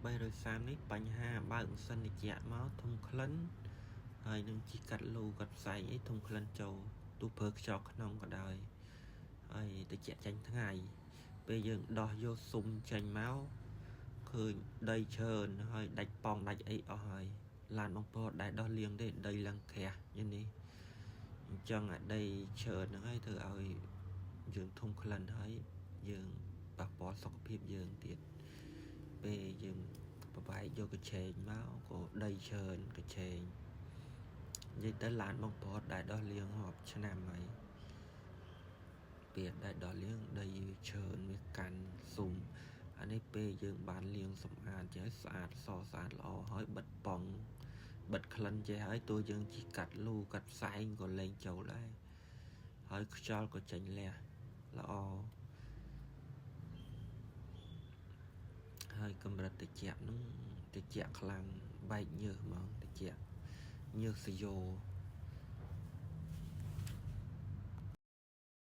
330នេះបញ្ហាបើកម៉ាស៊ីនត្រជាក់មកធុំក្លិនហើយនឹងជីកាត់លូកាត់ផ្សែងអីធុំក្លិនចូលទោះប្រើខ្យល់ក្នុងក៏ដោយហើយត្រជាក់ចាញ់ថ្ងៃពេលយើងដោះយកស៊ុមចេញមកឃើញដីច្រើនហើយដាច់ប៉ងដាច់អីអស់ហើយឡានបងប្អូនដែលដោះលាងទេដីឡើងក្រាស់យ៉ាងនេះអញ្ចឹងអាដីច្រើនហ្នឹងហើយធ្វើឲ្យយើងធុំក្លិនហើយយើងប៉ះពាល់សុខភាពយើងទៀតពេលយើងប្របែកយកកញ្ឆេងមកក៏ដីច្រើនកញ្ឆេងនិយាយទៅឡានបងប្អូនដែលដោះលាងរាប់ឆ្នាំហើយពេលដែលដោះលាងដីច្រើនវាកាន់ស៊ុំអានេះពេលយើងបានលាងសម្អាតចេះស្អាតសស្អាតល្អហើយបិទប៉ុងបិទក្លិនចេះហើយទោះយើងជីកាត់លូកាត់ផ្សែងក៏លែងចូលដែរហើយខ្យល់ក៏ចេញលះល្អហើយកម្រិតត្រជាក់ហ្នឹងត្រជាក់ខ្លាំងបែកញើសហ្មងត្រជាក់ញើសសយោ